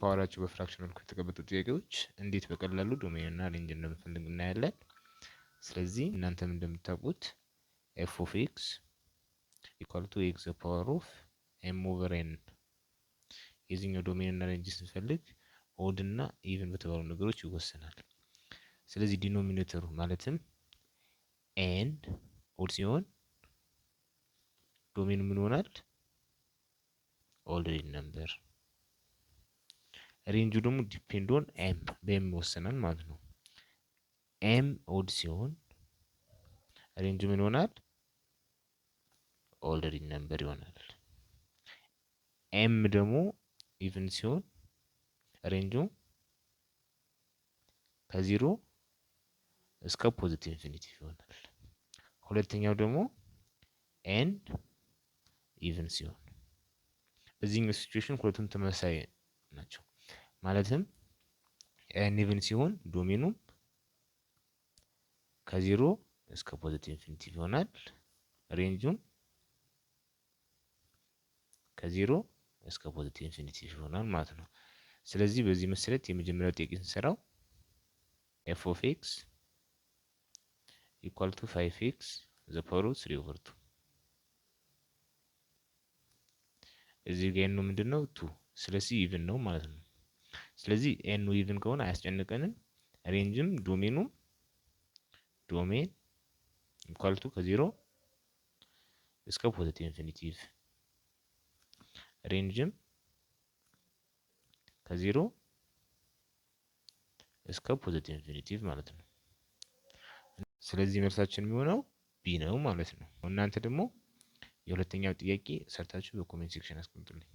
Power ኣቸው በ fraction መልኩ የተቀመጡ ጥያቄዎች እንዴት በቀላሉ domain እና range እንደምንፈልግ እናያለን። ስለዚህ እናንተም እንደምታውቁት f of x equal to x power of m over n፣ የዚህኛው domain እና range ስንፈልግ odd እና even በተባሉ ነገሮች ይወሰናል። ስለዚህ denominator ኡ ማለትም n odd ሲሆን domain ኑ ምን ይሆናል? All real number። Range ኡ ደግሞ depend on m፣ በ m ይወሰናል ማለት ነው። m odd ሲሆን range ኡ ምን ይሆናል? All real number ይሆናል። m ደግሞ even ሲሆን range ኡ ከ0 እስከ positive infinity ይሆናል። ሁለተኛው ደግሞ n even ሲሆን፣ በዚህኛው situation ሁለቱም ተመሳሳይ ናቸው። ማለትም n even ሲሆን domain ኑ ከ0 እስከ positive infinity ይሆናል። Range ኡም ከ0 እስከ positive infinity ይሆናል ማለት ነው። ስለዚህ በዚህ መሰረት የመጀመሪያው ጥያቄ ስንሰራው f of x equal to five x the power of three over two። እዚህ ጋር n ኑ ምንድን ነው? Two። ስለዚህ even ነው ማለት ነው። ስለዚህ n ኑ even ከሆነ አያስጨንቀንም። Range ም domain ኑም domain equal to ከ0 እስከ positive infinity፣ range ም ከ0 እስከ positive infinity ማለት ነው። ስለዚህ መልሳችን የሚሆነው B ነው ማለት ነው። እናንተ ደግሞ የሁለተኛው ጥያቄ ሰርታችሁ በ comment section አስቀምጡልኝ።